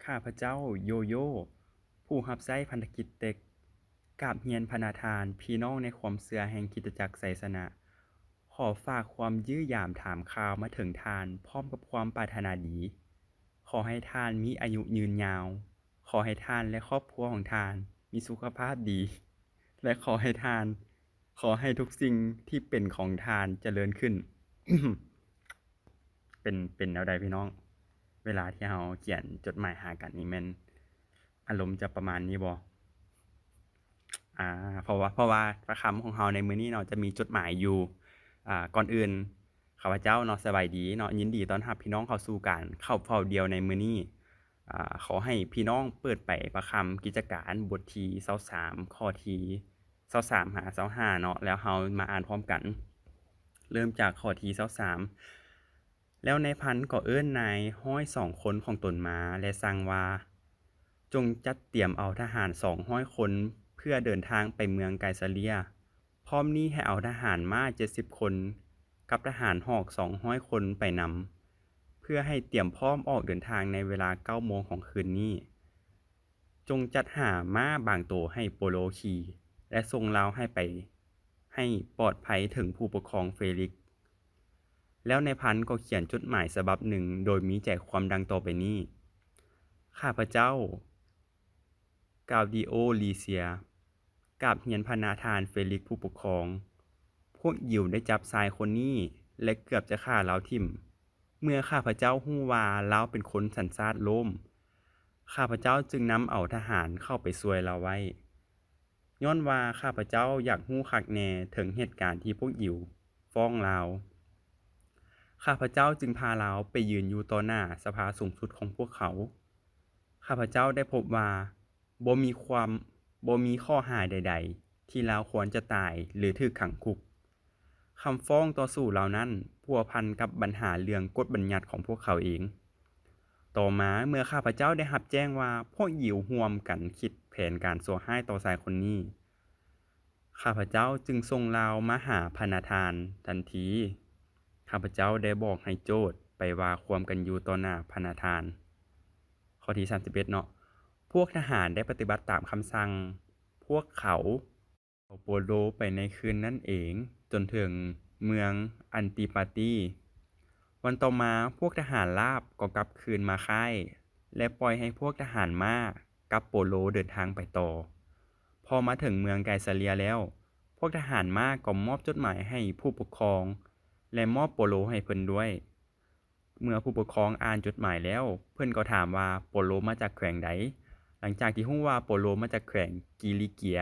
ຂ້າພະເຈົ້າ ໂຢໂຢ ຜູ້ຮັບໃຊ້ພັນທະກິດເຕັກ ກາບຮຽນພະນາທ່ານ ພີ່ນ້ອງໃນຄວາມເຊື່ອແຫ່ງຄຣິສຕະຈັກໄຊຊະນະ. ຂໍຝາກຄວາມຢ້ຽມຢາມຖາມຂ່າວມາເຖິງທ່ານ ພ້ອມກັບຄວາມປາດຖະໜາດີ. ຂໍໃຫ້ທ່ານມີອາຍຸຍືນຍາວ. ຂໍໃຫ້ທ່ານ ແລະ ຄອບຄົວຂອງທ່ານມີສຸຂະພາບດີ ແລະ ຂໍໃຫ້ທ່ານ ຂໍໃຫ້ທຸກສິ່ງທີ່ເປັນຂອງທ່ານຈະເລີນຂຶ້ນ. ເປັນ ເປັນແນວໃດພີ່ນ້ອງ? ເວລາທີ່ເຮົາຂຽນຈົດໝາຍຫາກັນນີ້ ແມ່ນອາລົມຈະປະມານນີ້ບໍ່? ອາ ເພາະວ່າ ເພາະວ່າພະຄຳຂອງເຮົາໃນມື້ນີ້ເນາະ ຈະມີຈົດໝາຍຢູ່. ອາ ກ່ອນອື່ນ ຂ້າພະເຈົ້າເນາະ ສະບາຍດີເນາະ, ຍິນດີຕ້ອນຮັບພີ່ນ້ອງເຂົ້າສູ່ການເຂົ້າເຝົ້າດ່ຽວໃນມື້ນີ້. ອາ ຂໍໃຫ້ພີ່ນ້ອງເປີດໄປພະຄຳກິດຈະການບົດທີຊາວສາມ ຂໍ້ທີຊາວສາມຫາຊາວຫ້າເນາະ, ແລ້ວເຮົາມາອ່ານພ້ອມກັນ. ເລີ່ມຈາກຂໍ້ທີຊາວສາມ. ແລ້ວນາຍພັນກໍເອີ້ນນາຍຮ້ອຍສອງຄົນຂອງຕົນມາ ແລະ ສັ່ງວ່າ, ຈົ່ງຈັດຕຽມເອົາທະຫານສອງຮ້ອຍຄົນ ເພື່ອເດີນທາງໄປເມືອງໄກສາເຣຍ. ພ້ອມນີ້ໃຫ້ເອົາທະຫານມ້າເຈັດສິບຄົນ ກັບທະຫານຫອກສອງຮ້ອຍຄົນໄປນຳ, ເພື່ອໃຫ້ຕຽມພ້ອມອອກເດີນທາງໃນເວລາເກົ້າໂມງຂອງຄືນນີ້. ຈົ່ງຈັດຫາມ້າບາງໂຕໃຫ້ໂປໂລຂີ່ ແລະ ສົ່ງລາວໃຫ້ໄປ ໃຫ້ປອດໄພເຖິງຜູ້ປົກຄອງເຟລິກ. ແລ້ວນາຍພັນກໍຂຽນຈົດໝາຍສະບັບໜຶ່ງ ໂດຍມີໃຈຄວາມດັ່ງຕໍ່ໄປນີ້: ຂ້າພະເຈົ້າ ກາວດີໂອ ລີເຊຍ ກາບຮຽນພະນາທ່ານເຟລິກຜູ້ປົກຄອງ. ພວກຢິວໄດ້ຈັບຊາຍຄົນນີ້ ແລະ ເກືອບຈະຂ້າລາວຖິ້ມ. ເມື່ອຂ້າພະເຈົ້າຮູ້ວ່າລາວເປັນຄົນສັນຊາດໂລມ, ຂ້າພະເຈົ້າຈຶ່ງນຳເອົາທະຫານເຂົ້າໄປຊ່ວຍລາວໄວ້. ຍ້ອນວ່າຂ້າພະເຈົ້າຢາກຮູ້ຄັກແນ່ເຖິງເຫດການທີ່ພວກຢິວຟ້ອງລາວ, ຂ້າພະເຈົ້າຈຶ່ງພາລາວໄປຢືນຢູ່ຕໍ່ໜ້າສະພາສູງສຸດຂອງພວກເຂົາ. ຂ້າພະເຈົ້າໄດ້ພົບວ່າບໍ່ມີຄວາມ, ບໍ່ມີຂໍ້ຫາໃດໆ ທີ່ລາວຄວນຈະຕາຍ ຫຼື ຖືກຂັງຄຸກ. ຄຳຟ້ອງຕໍ່ສູ້ເຫຼົ່ານັ້ນພົວພັນກັບບັນຫາເລື່ອງກົດບັນຍັດຂອງພວກເຂົາເອງ. ຕໍ່ມາເມື່ອຂ້າພະເຈົ້າໄດ້ຮັບແຈ້ງວ່າພວກຢິວຮ່ວມກັນຄິດແຜນການຊົ່ວຮ້າຍຕໍ່ຊາຍຄົນນີ້, ຂ້າພະເຈົ້າຈຶ່ງສົ່ງລາວມາຫາພະນາທານທັນທີ. ຂ້າພະເຈົ້າໄດ້ບອກໃຫ້ໂຈດໄປວ່າຄວາມກັນຢູ່ຕໍ່ໜ້າພະນາທານ. ຂໍ້ທີສາມສິບເອັດເນາະ, ພວກທະຫານໄດ້ປະຕິບັດຕາມຄຳສັ່ງພວກເຂົາ. ເຂົາໂປໂລໄປໃນຄືນນັ້ນເອງ ຈົນເຖິງເມືອງອັນຕິປາຕີ. ວັນຕໍ່ມາ, ພວກທະຫານລາບກໍກັບຄືນມາຄ້າຍ ແລະ ປ່ອຍໃຫ້ພວກທະຫານມ້າກັບໂປໂລເດີນທາງໄປຕໍ່. ພໍມາເຖິງເມືອງໄກສາເຣຍແລ້ວ, ພວກທະຫານມ້າກໍມອບຈົດໝາຍໃຫ້ຜູ້ປົກຄອງ ແລະ ມອບໂປໂລໃຫ້ເພິ່ນດ້ວຍ. ເມື່ອຜູ້ປົກຄອງອ່ານຈົດໝາຍແລ້ວ, ເພິ່ນກໍຖາມວ່າໂປໂລມາຈາກແຂວງໃດ. ຫຼັງຈາກທີ່ຮູ້ວ່າໂປໂລມາຈາກແຂວງກິລິເກຍ,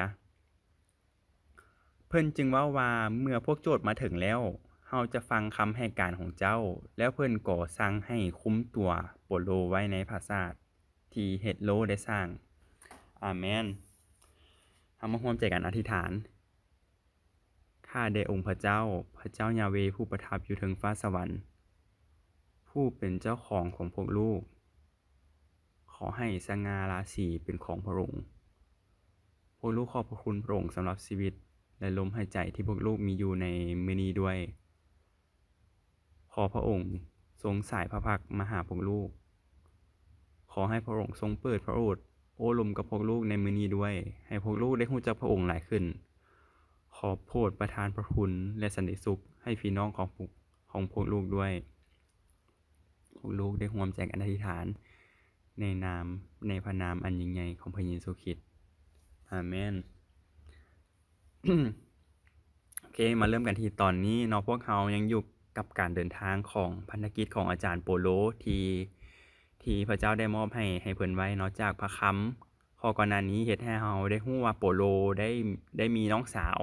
ເພິ່ນຈຶ່ງເວົ້າວ່າ, ເມື່ອພວກໂຈດມາເຖິງແລ້ວ, ເຮົາຈະຟັງຄຳໃຫ້ການຂອງເຈົ້າ. ແລ້ວເພິ່ນກໍສັ່ງໃຫ້ຄຸມຕົວໂປໂລໄວ້ໃນປາສາດທີ່ເຮໂຣດໄດ້ສ້າງ. ອາເມນ. ເຮົາມາຮ່ວມໃຈກັນອະທິຖານ. ຂ້າແດ່ອົງພະເຈົ້າ, ພະເຈົ້າຢາເວ ຜູ້ປະທັບຢູ່ເທິງຟ້າສະຫວັນ, ຜູ້ເປັນເຈົ້າຂອງຂອງພວກລູກ, ຂໍໃຫ້ສະຫງ່າລາສີເປັນຂອງພະອົງ. ພວກລູກຂອບພະຄຸນພະອົງສຳລັບຊີວິດ ແລະ ລົມຫາຍໃຈທີ່ພວກລູກມີຢູ່ໃນມື້ນີ້ດ້ວຍ. ຂໍພະອົງຊົງສາຍພະພັກມາຫາພວກລູກ. ຂໍໃຫ້ພະອົງຊົງເປີດພະໂອດໂອ້ລົມກັບພວກລູກໃນມື້ນີ້ດ້ວຍ, ໃຫ້ພວກລູກໄດ້ຮູ້ຈັກພະອົງຫຼາຍຂຶ້ນ. ຂໍໂປດປະທານພະຄຸນ ແລະ ສັນຕິສຸກໃຫ້ພີ່ນ້ອງຂອງພວກ, ຂອງພວກລູກດ້ວຍ. ພວກລູກໄດ້ຮ່ວມໃຈກັນອະທິຖານໃນນາມ, ໃນພະນາມອັນຍິ່ງໃຫຍ່ຂອງພະເຢຊູຄຣິດ. ອາເມນ. ໂອເຄ, ມາເລີ່ມກັນທີ່ຕອນນີ້ເນາະ, ພວກເຮົາຍັງຢູ່ກັບການເດີນທາງຂອງພັນທະກິດຂອງອາຈານໂປໂລ ທີ່, ທີ່ພະເຈົ້າໄດ້ມອບໃຫ້, ໃຫ້ເພິ່ນໄວ້ເນາະ, ຈາກພະຄຳຂໍ້ກ່ອນໜ້ານີ້ເຮັດໃຫ້ເຮົາໄດ້ຮູ້ວ່າໂປໂລໄດ້, ໄດ້ມີນ້ອງສາວ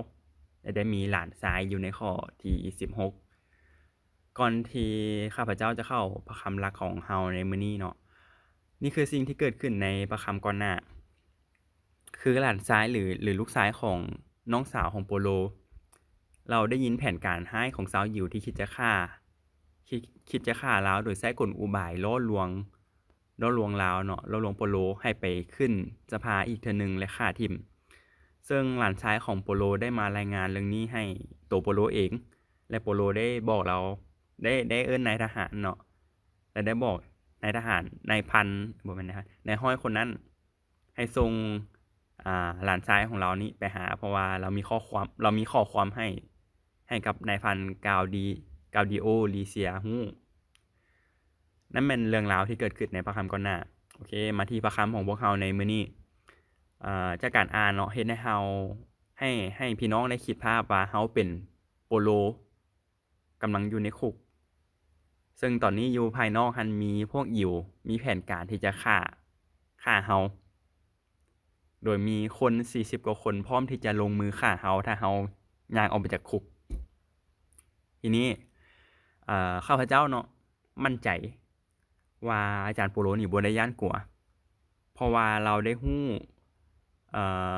ແລະ ໄດ້ມີຫຼານຊາຍຢູ່ໃນຂໍ້ທີສິບຫົກ. ກ່ອນທີ່ຂ້າພະເຈົ້າຈະເຂົ້າພະຄຳຫຼັກຂອງເຮົາໃນມື້ນີ້ເນາະ, ນີ້ຄືສິ່ງທີ່ເກີດຂຶ້ນໃນພະຄຳກ່ອນໜ້າ. ຄືຫຼານຊາຍ ຫຼື ຫຼື ລູກຊາຍຂອງນ້ອງສາວຂອງໂປໂລ, ລາວໄດ້ຍິນແຜນການຮ້າຍຂອງຊາວຢິວທີ່ຄິດຈະຂ້າ, ຄິດ, ຄິດຈະຂ້າລາວໂດຍໃຊ້ກົນອຸບາຍຫຼໍ່ລວງ, ຫຼໍ່ລວງລາວເນາະ, ຫຼໍ່ລວງໂປໂລໃຫ້ໄປຂຶ້ນສະພາອີກເທື່ອໜຶ່ງ ແລະ ຂ້າຖິ້ມ. ເຊິ່ງຫຼານຊາຍຂອງໂປໂລໄດ້ມາລາຍງານເລື່ອງນີ້ໃຫ້ໂຕໂປໂລເອງ, ແລະ ໂປໂລໄດ້ບອກລາວ, ໄດ້, ໄດ້ເອີ້ນນາຍທະຫານເນາະ, ແລະ ໄດ້ບອກ ນາຍທະຫານ ນາຍພັນ ບໍ່ແມ່ນນາຍພັນ ນາຍຮ້ອຍຄົນນັ້ນ ໃຫ້ສົ່ງ ອ່າ ຫຼານຊາຍຂອງລາວນີ້ໄປຫາ ເພາະວ່າລາວມີຂໍ້ຄວາມ ລາວມີຂໍ້ຄວາມໃຫ້ ໃຫ້ກັບນາຍພັນ ກາວດີ ກາວດີໂອ ລີເຊຍ ຮູ້. ນັ້ນແມ່ນເລື່ອງລາວທີ່ເກີດຂຶ້ນໃນພະຄຳກ່ອນໜ້າ. ໂອເຄ ມາທີ່ພະຄຳຂອງພວກເຮົາໃນມື້ນີ້. ເອີ ຈາກການອ່ານເນາະ ເຮັດໃຫ້ເຮົາ ໃຫ້ ໃຫ້ພີ່ນ້ອງໄດ້ຄິດພາບວ່າເຮົາເປັນໂປໂລ ກຳລັງຢູ່ໃນຄຸກ ເຊິ່ງຕອນນີ້ຢູ່ພາຍນອກຫັ້ນມີພວກຢິວ ມີແຜນການທີ່ຈະຂ້າ ຂ້າເຮົາ ໂດຍມີຄົນສີ່ສິບກວ່າຄົນພ້ອມທີ່ຈະລົງມືຂ້າເຮົາ ຖ້າເຮົາຍ່າງອອກໄປຈາກຄຸກ. ທີນີ້ ເອີ ຂ້າພະເຈົ້າເນາະ ໝັ້ນໃຈວ່າອາຈານໂປໂລນີ້ບໍ່ໄດ້ຢ້ານກົວ ເພາະວ່າລາວໄດ້ຮູ້ ເອີ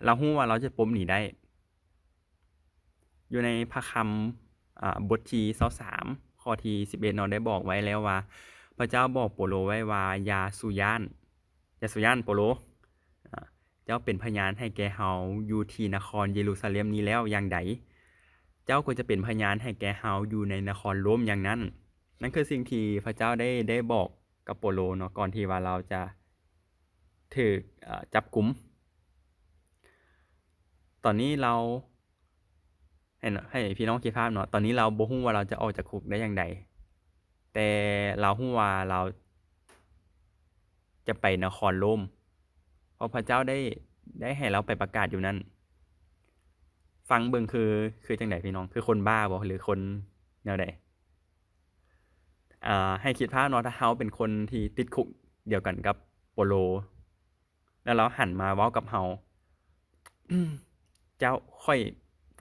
ລາວຮູ້ວ່າລາວຈະປົມໜີໄດ້. ຢູ່ໃນພະຄຳ ອາ ບົດທີຊາວສາມ ຂໍ້ທີສິບເອັດເນາະ ໄດ້ບອກໄວ້ແລ້ວວ່າ ພະເຈົ້າບອກໂປໂລໄວ້ວ່າ ຢ່າສູ່ຢ້ານ ຢ່າສູ່ຢ້ານໂປໂລ ອາ ເຈົ້າເປັນພະຍານໃຫ້ແກ່ເຮົາຢູ່ທີ່ນະຄອນເຢຣູຊາເລັມນີ້ແລ້ວຢ່າງໃດ ເຈົ້າກໍຈະເປັນພະຍານໃຫ້ແກ່ເຮົາຢູ່ໃນນະຄອນໂຣມຢ່າງນັ້ນ. ນັ້ນຄືສິ່ງທີ່ພະເຈົ້າໄດ້ ໄດ້ບອກກັບໂປໂລເນາະ ກ່ອນທີ່ວ່າລາວຈະຖືກ ເອີ ຈັບກຸມ. ຕອນນີ້ລາວ ໃຫ້ ໃຫ້ພີ່ນ້ອງຄິດພາບເນາະ ຕອນນີ້ລາວບໍ່ຮູ້ວ່າລາວຈະອອກຈາກຄຸກໄດ້ຢ່າງໃດ ແຕ່ລາວຮູ້ວ່າລາວຈະໄປນະຄອນໂຣມ ເພາະພະເຈົ້າໄດ້ ໄດ້ໃຫ້ລາວໄປປະກາດຢູ່ນັ້ນ. ຟັງເບິ່ງຄື ຄືຈັ່ງໃດພີ່ນ້ອງ? ຄືຄົນບ້າບໍ່ ຫຼືຄົນແນວໃດ? ເອີ ໃຫ້ຄິດພາບເນາະ ຖ້າເຮົາເປັນຄົນທີ່ຕິດຄຸກດຽວກັນກັບໂປໂລ ແລ້ວລາວຫັນມາເວົ້າກັບເຮົາ, ເຈົ້າ, ຂ້ອຍ,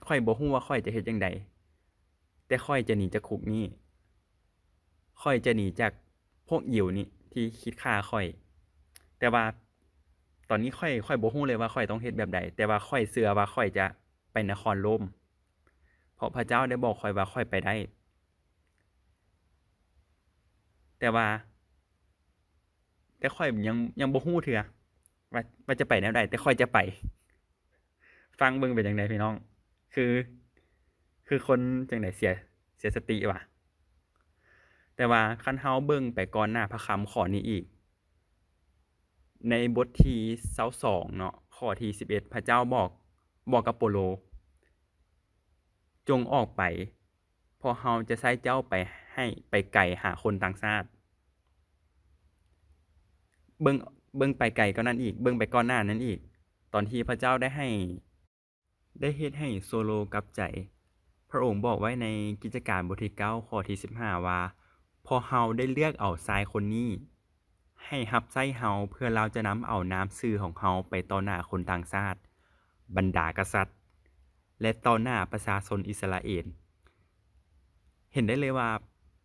ຂ້ອຍບໍ່ຮູ້ວ່າຂ້ອຍຈະເຮັດຈັ່ງໃດ, ແຕ່ຂ້ອຍຈະໜີຈາກຄຸກນີ້, ຂ້ອຍຈະໜີຈາກພວກຢິວນີ້ທີ່ຄິດຂ້າຂ້ອຍ. ແຕ່ວ່າຕອນນີ້ຂ້ອຍ, ຂ້ອຍບໍ່ຮູ້ເລີຍວ່າຂ້ອຍຕ້ອງເຮັດແບບໃດ, ແຕ່ວ່າຂ້ອຍເຊື່ອວ່າຂ້ອຍຈະໄປນະຄອນໂຣມ, ເພາະພະເຈົ້າໄດ້ບອກຂ້ອຍວ່າຂ້ອຍໄປໄດ້. ແຕ່ວ່າ ແຕ່ຂ້ອຍຍັງ, ຍັງບໍ່ຮູ້ເທື່ອວ່າ, ວ່າຈະໄປແນວໃດ, ແຕ່ຂ້ອຍຈະໄປ. ຟັງເບິ່ງເປັນຈັ່ງໃດພີ່ນ້ອງ? ຄື, ຄືຄົນຈັ່ງໃດ? ເສຍ, ເສຍສະຕິຫວາ? ແຕ່ວ່າຄັນເຮົາເບິ່ງໄປກ່ອນໜ້າພະຄຳຂໍ້ນີ້ອີກ, ໃນບົດທີຊາວສອງເນາະ, ຂໍ້ທີສິບເອັດ ພະເຈົ້າບອກ, ບອກກັບໂປໂລ, ຈົ່ງອອກໄປ, ເພາະເຮົາຈະໃຊ້ເຈົ້າໄປໃຫ້ໄປໄກຫາຄົນຕ່າງຊາດ. ເບິ່ງ, ເບິ່ງໄປໄກກວ່ານັ້ນອີກ, ເບິ່ງໄປກ່ອນໜ້ານັ້ນອີກ, ຕອນທີ່ພະເຈົ້າໄດ້ໃຫ້, ໄດ້ເຮັດໃຫ້ໂຊໂລກັບໃຈ, ພະອົງບອກໄວ້ໃນກິດຈະການບົດທີເກົ້າ ຂໍ້ທີສິບຫ້າ ວ່າ, ເພາະເຮົາໄດ້ເລືອກເອົາຊາຍຄົນນີ້ ໃຫ້ຮັບໃຊ້ເຮົາ ເພື່ອລາວຈະນຳເອົານາມຊື່ຂອງເຮົາໄປຕໍ່ໜ້າຄົນຕ່າງຊາດ, ບັນດາກະສັດ ແລະ ຕໍ່ໜ້າປະຊາຊົນອິດສະຣາເອນ. ເຫັນໄດ້ເລີຍວ່າ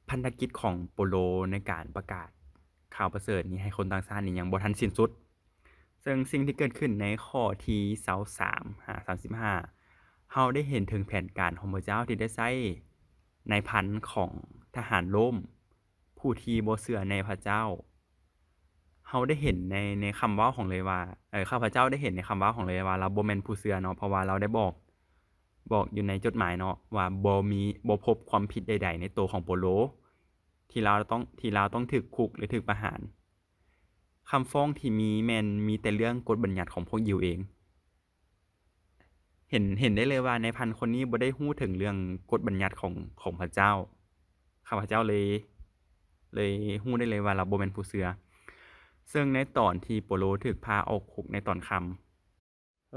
ພັນທະກິດຂອງໂປໂລໃນການປະກາດຂ່າວປະເສີດນີ້ໃຫ້ຄົນຕ່າງຊາດນີ້ຍັງບໍ່ທັນສິ້ນສຸດ. ເຊິ່ງສິ່ງທີ່ເກີດຂຶ້ນໃນຂໍ້ທີຊາວສາມຫາສາມສິບຫ້າ ເຮົາໄດ້ເຫັນເຖິງແຜນການຂອງພະເຈົ້າທີ່ໄດ້ໃຊ້ນາຍພັນຂອງທະຫານໂຣມ ຜູ້ທີ່ບໍ່ເຊື່ອໃນພະເຈົ້າ. ເຮົາໄດ້ເຫັນໃນ, ໃນຄຳເວົ້າຂອງເລວາ, ເອີ, ຂ້າພະເຈົ້າໄດ້ເຫັນໃນຄຳເວົ້າຂອງເລວາ, ລາວບໍ່ແມ່ນຜູ້ເຊື່ອເນາະ, ເພາະວ່າລາວໄດ້ບອກ, ບອກຢູ່ໃນຈົດໝາຍເນາະ ວ່າບໍ່ມີ, ບໍ່ພົບຄວາມຜິດໃດໆໃນໂຕຂອງໂປໂລ ທີ່ລາວຕ້ອງ, ທີ່ລາວຕ້ອງຖືກຄຸກ ຫຼື ຖືກປະຫານ. ຄຳຟ້ອງທີ່ມີແມ່ນມີແຕ່ເລື່ອງກົດບັນຍັດຂອງພວກຢິວເອງ. ເຫັນ, ເຫັນໄດ້ເລີຍວ່ານາຍພັນຄົນນີ້ບໍ່ໄດ້ຮູ້ເຖິງເລື່ອງກົດບັນຍັດຂອງ, ຂອງພະເຈົ້າ. ຂ້າພະເຈົ້າເລີຍ, ເລີຍຮູ້ໄດ້ເລີຍວ່າລາວບໍ່ແມ່ນຜູ້ເຊື່ອ. ເຊິ່ງໃນຕອນທີ່ໂປໂລຖືກພາອອກຄຸກໃນຕອນຄ່ຳ,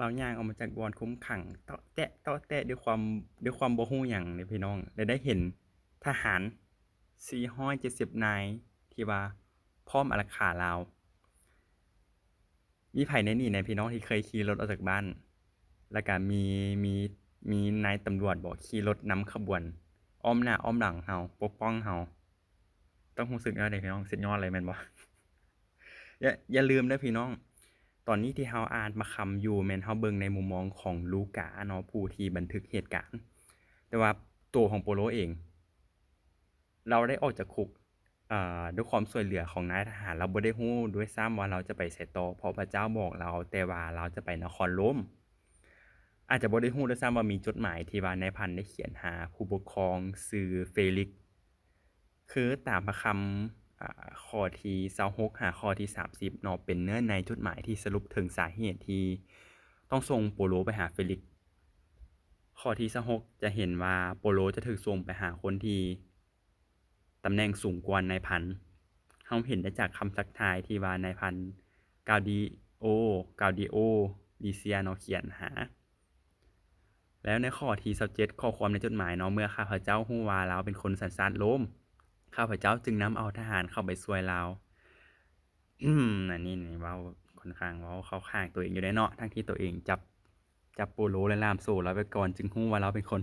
ລາວຍ່າງອອກມາຈາກບ່ອນຄຸມຂັງ ເຕາະແຕະ, ເຕາະແຕະ ດ້ວຍຄວາມ, ດ້ວຍຄວາມບໍ່ຮູ້ຫຍັງເດ້ພີ່ນ້ອງ ແລະ ໄດ້ເຫັນທະຫານສີ່ຮ້ອຍເຈັດສິບນາຍ ທີ່ວ່າພ້ອມອາລັກຂາລາວ. ມີໃຜໃນນີ້ແດ່ພີ່ນ້ອງທີ່ເຄີຍຂີ່ລົດອອກຈາກບ້ານ ແລ້ວກະມີ, ມີ, ມີນາຍຕຳຫຼວດບໍ ຂີ່ລົດນຳຂະບວນ ອ້ອມໜ້າອ້ອມຫຼັງເຮົາ, ປົກປ້ອງເຮົາ? ຕ້ອງຮູ້ສຶກແນວໃດພີ່ນ້ອງ? ສຸດຍອດເລີຍແມ່ນບໍ່? ຢ່າ, ຢ່າລືມເດີພີ່ນ້ອງ, ຕອນນີ້ທີ່ເຮົາອ່ານພະຄຳຢູ່ ແມ່ນເຮົາເບິ່ງໃນມຸມມອງຂອງລູກາເນາະ, ຜູ້ທີ່ບັນທຶກເຫດການ. ແຕ່ວ່າໂຕຂອງໂປໂລເອງ ລາວໄດ້ອອກຈາກຄຸກ, ອາ, ດ້ວຍຄວາມຊ່ວຍເຫຼືອຂອງນາຍທະຫານ. ລາວບໍ່ໄດ້ຮູ້ດ້ວຍຊ້ຳວ່າລາວຈະໄປໃສຕໍ່, ເພາະພະເຈົ້າບອກລາວແຕ່ວ່າລາວຈະໄປນະຄອນໂຣມ. ອາດຈະບໍ່ໄດ້ຮູ້ດ້ວຍຊ້ຳວ່າມີຈົດໝາຍທີ່ວ່ານາຍພັນໄດ້ຂຽນຫາຜູ້ປົກຄອງຊື່ເຟລິກ. ຄືຕາມພະຄຳ ອາ ຂໍ້ທີຊາວຫົກຫາຂໍ້ທີສາມສິບເນາະ ເປັນເນື້ອໃນຈົດໝາຍທີ່ສະຫຼຸບເຖິງສາເຫດທີ່ຕ້ອງສົ່ງໂປໂລໄປຫາເຟລິກ. ຂໍ້ທີຊາວຫົກຈະເຫັນວ່າໂປໂລຈະຖືກສົ່ງໄປຫາຄົນທີ່ຕຳແໜ່ງສູງກວ່ານາຍພັນ. ເຮົາເຫັນໄດ້ຈາກຄຳທັກທາຍທີ່ວ່ານາຍພັນ ກາວດີໂອ ກາວດີໂອ ລີເຊຍເນາະ ຂຽນຫາ. ແລ້ວໃນຂໍ້ທີຊາວເຈັດ ຂໍ້ຄວາມໃນຈົດໝາຍເນາະ ເມື່ອຂ້າພະເຈົ້າຮູ້ວ່າລາວເປັນຄົນສັນຊາດໂລມ ຂ້າພະເຈົ້າຈຶ່ງນຳເອົາທະຫານເຂົ້າໄປຊ່ວຍລາວ. ອືມ ອັນນີ້ນີ້ເວົ້າ ຂ້ອນຂ້າງເວົ້າເຂົ້າຂ້າງຕົວເອງຢູ່ເດ້ເນາະ ທັງທີ່ຕົວເອງຈັບ ຈັບໂປໂລ ແລະ ລ່າມໂສ້ລາວໄວ້ກ່ອນ ຈຶ່ງຮູ້ວ່າລາວເປັນຄົນ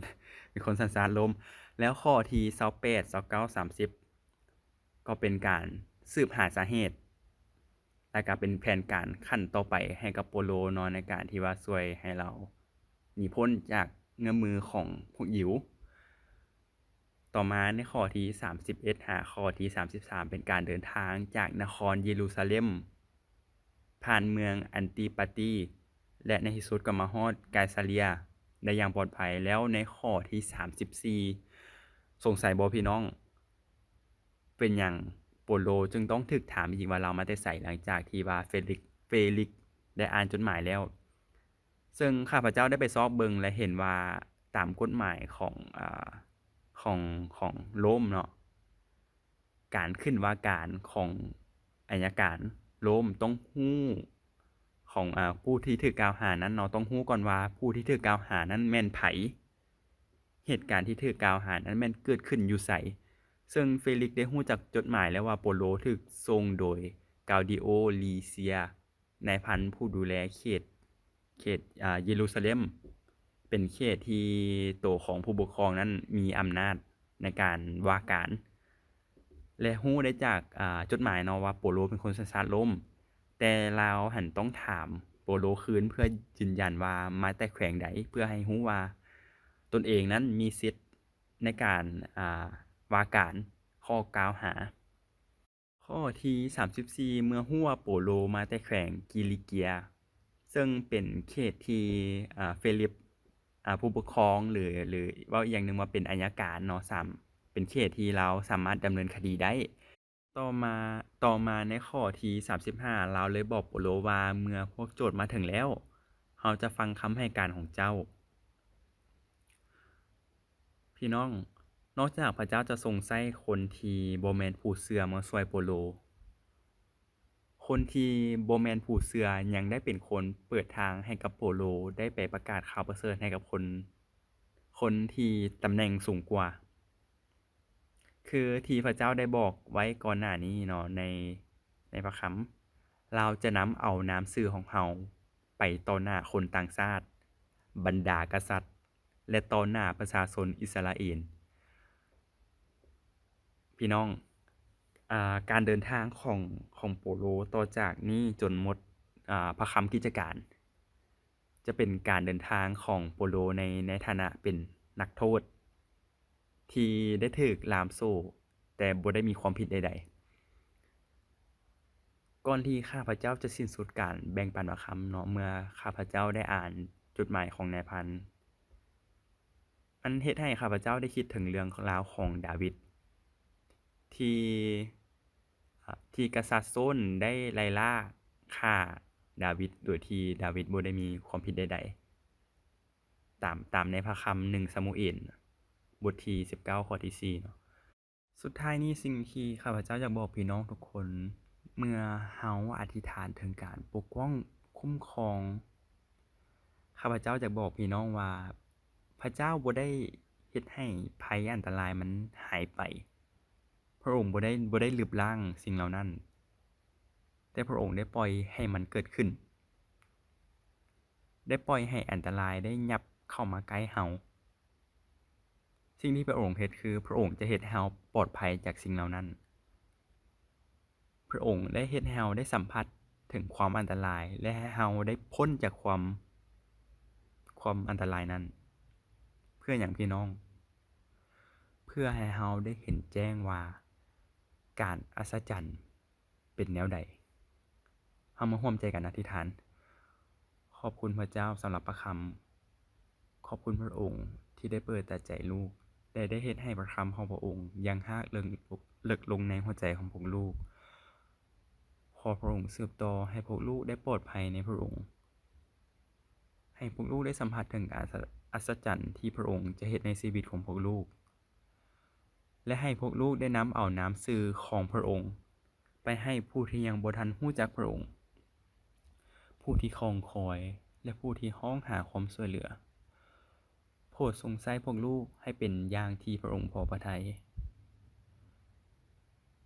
ເປັນຄົນສັນຊາດໂລມ. ແລ້ວຂໍ້ທີຊາວແປດ ຊາວເກົ້າ ສາມສິບ ກໍເປັນການສືບຫາສາເຫດ ແລະ ກໍເປັນແຜນການຂັ້ນຕໍ່ໄປໃຫ້ກັບໂປໂລເນາະ ໃນການທີ່ວ່າຊ່ວຍໃຫ້ລາວໜີພົ້ນຈາກເງື້ອມືຂອງພວກຢິວ. ຕໍ່ມາໃນຂໍ້ທີສາມສິບເອັດຫາຂໍ້ທີສາມສິບສາມ ເປັນການເດີນທາງຈາກນະຄອນເຢຣູຊາເລັມ ຜ່ານເມືອງອັນຕິປາຕີ ແລະ ໃນທີ່ສຸດກໍມາຮອດໄກຊາເຣຍໄດ້ຢ່າງປອດໄພ. ແລ້ວໃນຂໍ້ທີສາມສິບສີ່ ສົງໄສບໍ່ພີ່ນ້ອງ ເປັນຫຍັງໂປໂລຈຶ່ງຕ້ອງຖືກຖາມອີກວ່າລາວມາແຕ່ໃສ ຫຼັງຈາກທີ່ວ່າເຟລິກ ເຟລິກໄດ້ອ່ານຈົດໝາຍແລ້ວ? ເຊິ່ງຂ້າພະເຈົ້າໄດ້ໄປຊອກເບິ່ງ ແລະ ເຫັນວ່າຕາມກົດໝາຍຂອງ ອາ ຂອງ ຂອງໂລມເນາະ ການຂຶ້ນວ່າການຂອງໄອຍະການໂລມຕ້ອງຮູ້ຂອງ ອາ ຜູ້ທີ່ຖືກກ່າວຫານັ້ນເນາະ ຕ້ອງຮູ້ກ່ອນວ່າຜູ້ທີ່ຖືກກ່າວຫານັ້ນແມ່ນໃຜ, ເຫດການທີ່ຖືກກ່າວຫານັ້ນແມ່ນເກີດຂຶ້ນຢູ່ໃສ. ເຊິ່ງເຟລິກໄດ້ຮູ້ຈັກຈົດໝາຍແລ້ວວ່າໂປໂລຖືກສົ່ງໂດຍກາວດີໂອ ລີເຊຍ ນາຍພັນຜູ້ດູແລເຂດ ເຂດ ອາ ເຢຣູຊາເລັມ ເປັນເຂດທີ່ໂຕຂອງຜູ້ປົກຄອງນັ້ນມີອຳນາດໃນການວ່າການ ແລະ ຮູ້ໄດ້ຈາກ ອາ ຈົດໝາຍເນາະວ່າໂປໂລເປັນຄົນສັນຊາດໂລມ, ແຕ່ລາວຫັ້ນຕ້ອງຖາມໂປໂລຄືນເພື່ອຢືນຢັນວ່າມາແຕ່ແຂວງໃດ ເພື່ອໃຫ້ຮູ້ວ່າຕົນເອງນັ້ນມີສິດໃນການ ອາ ວ່າການຂໍ້ກ່າວຫາ. ຂໍ້ທີສາມສິບສີ່ ເມື່ອຮູ້ວ່າໂປໂລມາແຕ່ແຂວງກິລິເກຍ ເຊິ່ງເປັນເຂດທີ່ ອາ ເຟລິບ ອາ ຜູ້ປົກຄອງ ຫຼື ຫຼື ເວົ້າອີກຢ່າງໜຶ່ງວ່າເປັນໄອຍະການເນາະ ສາມ ເປັນເຂດທີ່ລາວສາມາດດຳເນີນຄະດີໄດ້. ຕໍ່ມາ ຕໍ່ມາໃນຂໍ້ທີສາມສິບຫ້າ ລາວເລີຍບອກໂປໂລວ່າ ເມື່ອພວກໂຈດມາເຖິງແລ້ວ ເຮົາຈະຟັງຄຳໃຫ້ການຂອງເຈົ້າ. ພີ່ນ້ອງ, ນອກຈາກພະເຈົ້າຈະຊົງໃຊ້ຄົນທີ່ບໍ່ແມ່ນຜູ້ເຊື່ອມາຊ່ວຍໂປໂລ, ຄົນທີ່ບໍ່ແມ່ນຜູ້ເຊື່ອຍັງໄດ້ເປັນຄົນເປີດທາງໃຫ້ກັບໂປໂລໄດ້ໄປປະກາດຂ່າວປະເສີດໃຫ້ກັບຄົນ, ຄົນທີ່ຕຳແໜ່ງສູງກວ່າ. ຄືທີ່ພະເຈົ້າໄດ້ບອກໄວ້ກ່ອນໜ້ານີ້ເນາະ ໃນ ໃນພະຄຳ, ລາວຈະນຳເອົານາມຊື່ຂອງເຮົາໄປຕໍ່ໜ້າຄົນຕ່າງຊາດ, ບັນດາກະສັດ ແລະ ຕໍ່ໜ້າປະຊາຊົນອິດສະຣາເອນ. ພີ່ນ້ອງ, ອາ, ການເດີນທາງຂອງ, ຂອງໂປໂລຕໍ່ຈາກນີ້ຈົນໝົດ, ອາ, ພະຄຳກິດຈະການ ຈະເປັນການເດີນທາງຂອງໂປໂລໃນ, ໃນຖານະເປັນນັກໂທດ ທີ່ໄດ້ຖືກລ່າມໂສ້ ແຕ່ບໍ່ໄດ້ມີຄວາມຜິດໃດໆ. ກ່ອນທີ່ຂ້າພະເຈົ້າຈະສິ້ນສຸດການແບ່ງປັນພະຄຳເນາະ, ເມື່ອຂ້າພະເຈົ້າໄດ້ອ່ານຈົດໝາຍຂອງນາຍພັນ, ມັນເຮັດໃຫ້ຂ້າພະເຈົ້າໄດ້ຄິດເຖິງເລື່ອງລາວຂອງດາວິດ ທີ່ ອາ ທີ່ກະສັດໂຊນໄດ້ໄລ່ລ່າຂ້າດາວິດ ໂດຍທີ່ດາວິດບໍ່ໄດ້ມີຄວາມຜິດໃດໆ. ຕາມ, ຕາມໃນພະຄຳໜຶ່ງຊາມູເອນ ບົດທີສິບເກົ້າ ຂໍ້ທີສີ່ເນາະ. ສຸດທ້າຍນີ້ ສິ່ງທີ່ຂ້າພະເຈົ້າຢາກບອກພີ່ນ້ອງທຸກຄົນ, ເມື່ອເຮົາອະທິຖານເຖິງການປົກປ້ອງຄຸ້ມຄອງ, ຂ້າພະເຈົ້າຢາກບອກພີ່ນ້ອງວ່າ ພະເຈົ້າບໍ່ໄດ້ເຮັດໃຫ້ໄພອັນຕະລາຍມັນຫາຍໄປ. ພະອົງບໍ່ໄດ້, ບໍ່ໄດ້ລຶບລ້າງສິ່ງເຫຼົ່ານັ້ນ, ແຕ່ພະອົງໄດ້ປ່ອຍໃຫ້ມັນເກີດຂຶ້ນ, ໄດ້ປ່ອຍໃຫ້ອັນຕະລາຍໄດ້ຫຍັບເຂົ້າມາໃກ້ເຮົາ. ສິ່ງທີ່ພະອົງເຮັດຄື ພະອົງຈະເຮັດໃຫ້ເຮົາປອດໄພຈາກສິ່ງເຫຼົ່ານັ້ນ. ພະອົງໄດ້ເຮັດໃຫ້ເຮົາໄດ້ສຳຜັດເຖິງຄວາມອັນຕະລາຍ ແລະ ໃຫ້ເຮົາໄດ້ພົ້ນຈາກຄວາມ, ຄວາມອັນຕະລາຍນັ້ນ. ເພື່ອຫຍັງພີ່ນ້ອງ? ເພື່ອໃຫ້ເຮົາໄດ້ເຫັນແຈ້ງວ່າການອັດສະຈັນເປັນແນວໃດ. ເຮົາມາຮ່ວມໃຈກັນອະທິຖານ. ຂອບຄຸນພະເຈົ້າສຳລັບພະຄຳ. ຂອບຄຸນພະອົງທີ່ໄດ້ເປີດຕາໃຈລູກ. ແລະ ໄດ້ເຮັດໃຫ້ພະຄຳຂອງພະອົງຢ່າງຮາກເລິກ ເລິກລົງໃນຫົວໃຈຂອງພວກລູກ. ຂໍພະອົງສືບຕໍ່ໃຫ້ພວກລູກໄດ້ປອດໄພໃນພະອົງ, ໃຫ້ພວກລູກໄດ້ສຳຜັດເຖິງການອັດສະ ອັດສະຈັນທີ່ພະອົງຈະເຮັດໃນຊີວິດຂອງພວກລູກ ແລະ ໃຫ້ພວກລູກໄດ້ນຳເອົານາມຊື່ຂອງພະອົງໄປໃຫ້ຜູ້ທີ່ຍັງບໍ່ທັນຮູ້ຈັກພະອົງ, ຜູ້ທີ່ຄອງຄອຍ ແລະ ຜູ້ທີ່ຮ້ອງຫາຄວາມຊ່ວຍເຫຼືອ. ໂປດຊົງໃຊ້ພວກລູກໃຫ້ເປັນຢ່າງທີ່ພະອົງພໍພະໄທ.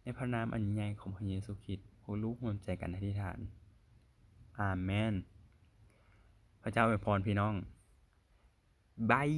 ໃນພະນາມອັນຍິ່ງໃຫຍ່ຂອງພະເຢຊູຄຣິດ, ພວກລູກຮ່ວມໃຈກັນອະທິຖານ. ອາເມນ. ພະເຈົ້າອວຍພອນພີ່ນ້ອງ. ບາຍ.